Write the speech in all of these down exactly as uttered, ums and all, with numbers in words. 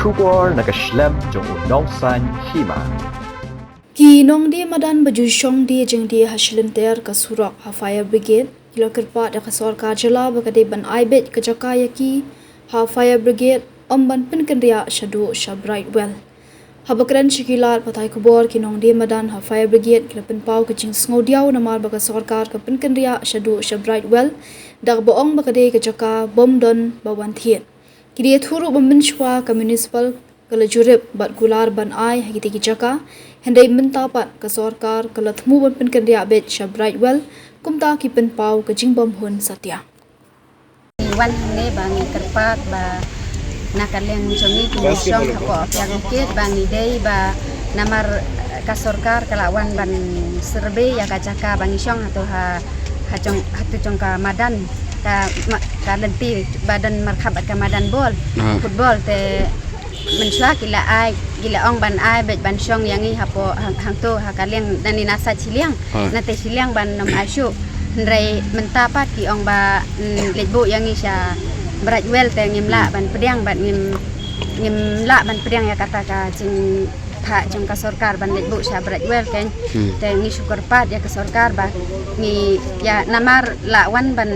Khubor na ka shlem jong u Nongsaiñ Hima. Ki nongdie madan ba ju shong die jingdie ha shilynter ka surok ha fire brigade ki la kyrpad ïa ka sorkar jylla ba ka dei ban ai beit ka jaka ïa ki ha fire brigade, ym ban pynkynriah shaduh sha Brightwell. Haba kren sha ki lad pathai khubor, ki nongdie madan ha fire brigade ki la pynpaw ka jingsngewdiaw namar ba ka sorkar ka pynkynriah shaduh sha Brightwell da kaba ong ba ka dei ka jaka bym don ba wan thied. Ki la ïathuh ruh ba mynshuwa ka municipal ka la jurip bad kular ban ai ha kitei ki jaka, hynrei mynta pat ka sorkar ka la thmu ban pynkynriah beit sha Brightwell, kumta ki pynpaw ka jingbymhun satia. Ngi wan hangne ba ngi kyrpad ba na ka liang jong ngi ki nongshong hapoh Fiang Ikit ba ngi dei ba namar, eh, ka sorkar ka la wan ban survey ïa ka jaka ba ngi shong hato ha, ha jong, hato jong ka madan ka ma-, ka lynti ba don markhap bad ka madan bol, ah, football te mynshuwa ki la ai, ki la ong ban ai beit ban shong ïa ngi hapoh hang-, hangto ha ka liang nani na sait shiliang. Ha. Na te shiliang ban ym ai shuh. Hynrei mynta pat ki ong ba, mm, leit buh ïa ngi sha Brightwell te ngim lah, hmm, ban pdiang bad ngim, ngim lah ban pdiang ïa kata ka jingphah jong ka sorkar ban leit buh sha Brightwell kein. Hmm. Te ngi shu kyrpad ïa ka sorkar ba ngi ïa namar la wan ban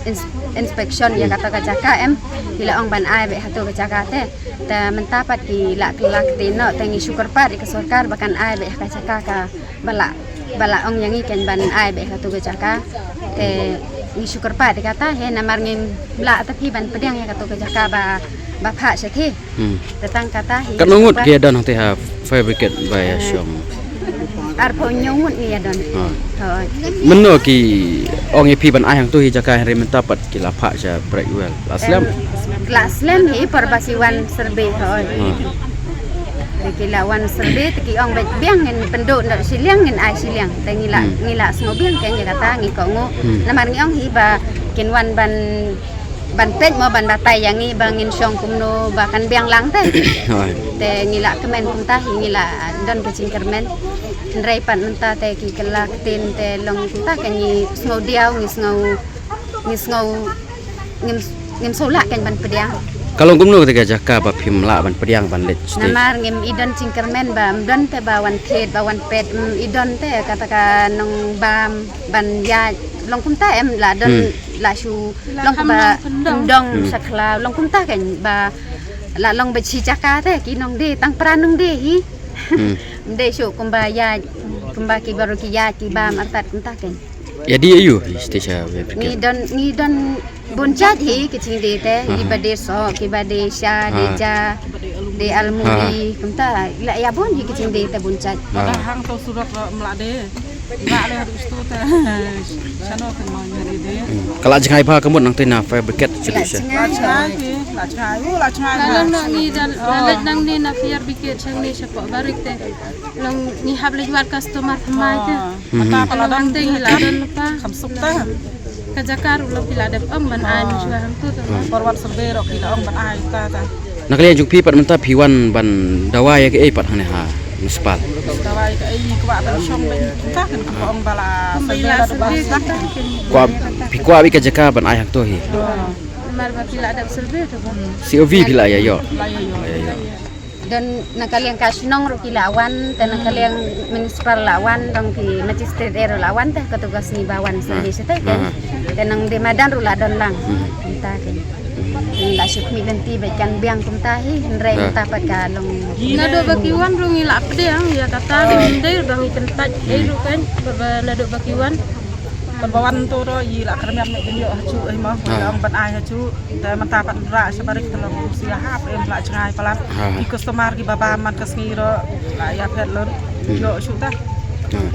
ins-, inspection ïa, hmm, kata ka jaka em. Ki la ong ban ai beit hato ka jaka te. Te mynta pat ki la kylla ktien noh, te ngi shu kyrpad ïa ka sorkar ba kan ai beit ha ka jaka ka ba la, ba la ong ïa ngi kein ban ai beit ha katu ka jaka. Te ngi shu kyrpad ïa kata hi namar ngim lah te phi ban pdiang ïa katu ka jaka ba, ba phah sha te. Hmm. Te tang kata hi. Katno ngut ki ïa don hangte ha fire brigade ba ïa, eh, shong? Arphew hynñiew ngut ngi ïa don. Ha. Hooid. Mynno ki ong ïa phi ban ai hangto hi jaka hynrei mynta pat ki la phah sha Brightwell. La slem? Em, la slem hi por ba ki wan survey, hooid. Ha. Te ki la wan survey te ki ong beit biang ngin pynduh noh shiliang ngin ai shiliang. Te ngi la, hmm, ngi la sngewbiang kein ïa kata ngi kohnguh. Hmm. Namar ngi ong hi ba kin wan ban, ban peit mo ban batai ïa ngi ba ngin shong kumno ba kan biang lang te. Hooid. Te ngi la kmen kumta hi ngi la don ka jingkyrmen. Hynrei pat mynta te ki kylla ktien te long kumta kein ngi sngewdiaw ngi sngew ngi sngew ngim, ngim sngewlah kein ban pdiang. Ka long kumno kata ka jaka ba phim lah ban pdiang ban leit stage? Namar ngim i don jingkyrmen ba ym don te ba wan thied ba wan peit, ym i don te kata ka nongbam ban ïaid long kumta em la don, hmm, la shu long kumba kyndong, hmm, sha khlaw long kumta kein ba la long ba shi jaka te ki nongdie tang para nongdie hi. Hmm. Ym dei shuh kumba ïaid kumba ki baroh ki ïaid ki bam artat kumta kein. Ïa die aïu hi stage ha fire brigade? Ngi don, ngi don bun jait hi ki jingdie te, aha, kiba die soh, kiba die sha, die, ah, ja, die almuri, ah, kumta la ïa bun hi ki jingdie te bun jait. Ah. Hangto surok ym lah die. Lah die haduh sha te. Shano kan ma ïa die. Hmm. Ka la jngai bha ka mut nangte na fire brigade sha te sha? La jngai hi, la jngai. Oh, la jngai. La long ngi da, la leit nangne na fire brigade shangne shapoh barik te. Long ngi hap leit wad customer thymmai te. Ah. Mhm. Long hangte ngi la don lypa. Kham suk te. Ka jaka ruh long ki la dep ong ban ai, ah, mynshuwa hangto te. Ah. Por wan survey ruh ki la ong ban ai ta ta. Na ka liang jong phi pat mynta phi wan ban dawa ïa kaei pat hangne ha municipal? Dawa ïa kaei, kwah ban shong beit mynta kan ka ong ba la survey la dep ong. Kwah, phi kwah beit ka jaka ban ai hangto hi. Ah. Namar ba ki la dep survey te ba. C O V phi la ïa ïoh? La ïa ïoh. La ïa ïoh. Don na ka liang ka shnong ruh ki la wan, te na ka liang municipal la wan, dang ki magistrate ruh la wan te, katu ka sngi ba wan sha te. Ah. Te nang dei madan ruh la don lang. Hmm. Kumta te. Ngi la shu khmih lynti bad kan biang kumta hi, hynrei, ah, mynta pat ka long. Naduh ba ki wan ruh ngi la pdiang ïa kata, ah, ngi dei ruh ba ngi kyntait, hmm, ei ruh kan, ba, ba naduh ba ki wan. Ban ba wan to ruh i la kyrmen ne bin ïoh hajuh, eh, mo, ah, ïa ong ban ai hajuh. Te mynta pat nra sha barik te long sia hap em la jngai palat. Ah. Ki customer kiba bam man ka sngi ruh la ïa phet lor. Hmm. Ïoh shuh ta. Ah.